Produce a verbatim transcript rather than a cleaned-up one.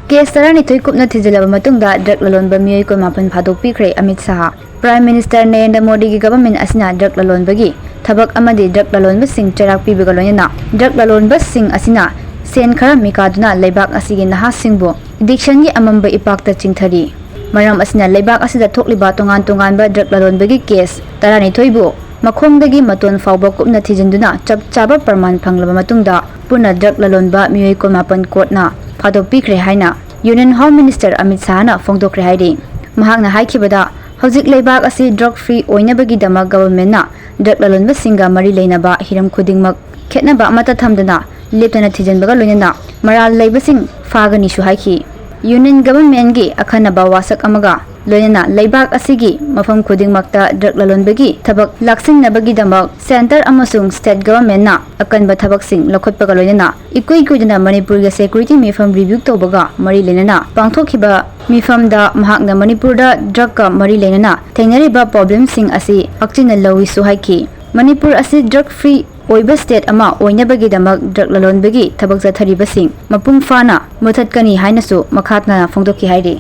Case ꯇꯔꯥꯅꯤꯊꯣꯏ ꯀꯨꯞꯅ ꯊꯤꯖꯤꯜꯂꯕ ꯃꯇꯨꯡꯗ ꯗ꯭ꯔꯒ ꯂꯂꯣꯟꯕ ꯃꯤꯑꯣꯏ ꯀꯨꯟꯃꯥꯄꯟ ꯐꯥꯗꯣꯛꯄꯤꯈ꯭ꯔꯦ ꯑꯃꯤꯠ ꯁꯥꯍ꯫ ꯄ꯭ꯔꯥꯏꯝ ꯃꯤꯅꯤꯁꯇꯔ ꯅꯔꯦꯟꯗ꯭ꯔ ꯃꯣꯗꯤꯒꯤ ꯒꯚꯔꯟꯃꯦꯟꯠ ꯑꯁꯤꯅ ꯗ꯭ꯔꯒ ꯂꯂꯣꯟꯕꯒꯤ ꯊꯕꯛ ꯑꯃꯗꯤ ꯗ꯭ꯔꯒ ꯂꯂꯣꯟꯕꯁꯤꯡ ꯆꯩꯔꯥꯛ ꯄꯤꯕꯒ ꯂꯣꯏꯅꯅ ꯗ꯭ꯔꯒ ꯂꯂꯣꯟꯕꯁꯤꯡ ꯑꯁꯤꯅ ꯁꯦꯟ ꯈꯔ ꯃꯤꯀꯥꯗꯨꯅ ꯂꯩꯕꯥꯛ ꯑꯁꯤꯒꯤ ꯅꯍꯥꯁꯤꯡꯕꯨ ꯑꯦꯗꯤꯛꯁꯟꯒꯤ ꯑꯃꯝꯕ ꯏꯄꯥꯛꯇ ꯆꯤꯡꯊꯔꯤ꯫ ꯃꯔꯝ ꯑꯁꯤꯅ ꯂꯩꯕꯥꯛ ꯑꯁꯤꯗ ꯊꯣꯛꯂꯤꯕ ꯇꯣꯉꯥꯟ ꯇꯣꯉꯥꯟꯕ ꯗ꯭ꯔꯒ ꯂꯂꯣꯟꯕꯒꯤ ꯀꯦꯁ ꯇꯔꯥꯅꯤꯊꯣꯏꯕꯨ ꯃꯈꯣꯡꯗꯒꯤ ꯃꯇꯣꯟ ꯐꯥꯎꯕ ꯀꯨꯞꯅ ꯊꯤꯖꯤꯟꯗꯨꯅ ꯆꯞ ꯆꯥꯕ ꯄ꯭ꯔꯃꯥꯟ ꯐꯪꯂꯕ ꯃꯇꯨꯡꯗ ꯄꯨꯟꯅ ꯗ꯭ꯔꯒ ꯂꯂꯣꯟꯕ ꯃꯤꯑꯣꯏ ꯀꯨꯟꯃꯥꯄꯟ ꯀꯣꯔꯠꯅ ꯐꯥꯗꯣꯛꯄꯤꯈ꯭ꯔꯦ ꯍꯥꯏꯅ ꯌꯨꯅꯤꯌꯟ ꯍꯣꯝ ꯃꯤꯅꯤꯁꯇꯔ ꯑꯃꯤꯠ ꯁꯥꯍꯅ ꯐꯣꯡꯗꯣꯛꯈ꯭ꯔꯦ ꯍꯥꯏꯔꯤ꯫ ꯃꯍꯥꯛꯅ ꯍꯥꯏꯈꯤꯕꯗ, ꯍꯧꯖꯤꯛ ꯂꯩꯕꯥꯛ ꯑꯁꯤ ꯗ꯭ꯔꯒ ꯐ꯭ꯔꯤ ꯑꯣꯏꯅꯕꯒꯤꯗꯃꯛ ꯒꯚꯔꯟꯃꯦꯟꯠꯅ ꯗ꯭ꯔꯒ ꯂꯂꯣꯟꯕꯁꯤꯡꯒ ꯃꯔꯤ ꯂꯩꯅꯕ ꯍꯤꯔꯝ ꯈꯨꯗꯤꯡꯃꯛ ꯈꯦꯠꯅꯕ ꯑꯃꯠꯇ ꯊꯝꯗꯅ ꯂꯦꯞꯇꯅ ꯊꯤꯖꯤꯟꯕꯒ ꯂꯣꯏꯅꯅ ꯃꯔꯥꯜ ꯂꯩꯕꯁꯤꯡ ꯐꯥꯒꯅꯤꯁꯨ ꯍꯥꯏꯈꯤ꯫ ꯌꯨꯅꯤꯌꯟ ꯒꯚꯔꯟꯃꯦꯟꯠꯀꯤ ꯑꯈꯟꯅꯕ ꯋꯥꯁꯛ ꯑꯃꯒ ꯂꯣꯏꯅꯅ ꯂꯩꯕꯥꯛ ꯑꯁꯤꯒꯤ ꯃꯐꯝ ꯈꯨꯗꯤꯡꯃꯛꯇ ꯗ꯭ꯔꯒ ꯂꯂꯣꯟꯕꯒꯤ ꯊꯕꯛ ꯂꯥꯛꯁꯤꯟꯅꯕꯒꯤꯗꯃꯛ ꯁꯦꯟꯇꯔ ꯑꯃꯁꯨꯡ ꯁ꯭ꯇꯦꯠ ꯒꯚꯔꯟꯃꯦꯟꯠꯅ ꯑꯀꯟꯕ ꯊꯕꯛꯁꯤꯡ ꯂꯧꯈꯠꯄꯒ ꯂꯣꯏꯅꯅ ꯏꯀꯨꯏ ꯀꯨꯏꯗꯅ ꯃꯅꯤꯄꯨꯔꯒꯤ ꯁꯦꯀ꯭ꯌꯨꯔꯤꯇꯤ ꯃꯤꯐꯝ ꯔꯤꯚ꯭ꯌꯨ ꯇꯧꯕꯒ ꯃꯔꯤ ꯂꯩꯅꯅ ꯄꯥꯡꯊꯣꯛꯈꯤꯕ ꯃꯤꯐꯝꯗ ꯃꯍꯥꯛꯅ ꯃꯅꯤꯄꯨꯔꯗ ꯗ꯭ꯔꯒꯀ ꯃꯔꯤ ꯂꯩꯅꯅ ꯊꯦꯡꯅꯔꯤꯕ ꯄ꯭ꯔꯣꯕ꯭ꯂꯦꯝꯁꯤꯡ ꯑꯁꯤ ꯍꯛꯆꯤꯟꯅ ꯂꯧꯏꯁꯨ ꯍꯥꯏꯈꯤ꯫ ꯃꯅꯤꯄꯨꯔ ꯑꯁꯤ ꯗ꯭ꯔꯒ ꯐ꯭ꯔꯤ ꯑꯣꯏꯕ ꯁ꯭ꯇꯦꯠ ꯑꯃ ꯑꯣꯏꯅꯕꯒꯤꯗꯃꯛ ꯗ꯭ꯔꯒ ꯂꯂꯣꯟꯕꯒꯤ ꯊꯕꯛ ꯆꯠꯊꯔꯤꯕꯁꯤꯡ ꯃꯄꯨꯡ ꯐꯥꯅ ꯃꯨꯊꯠꯀꯅꯤ ꯍꯥꯏꯅꯁꯨ ꯃꯈꯥ ꯇꯥꯅ ꯐꯣꯡꯗꯣꯛꯈꯤ ꯍꯥꯏꯔꯤ꯫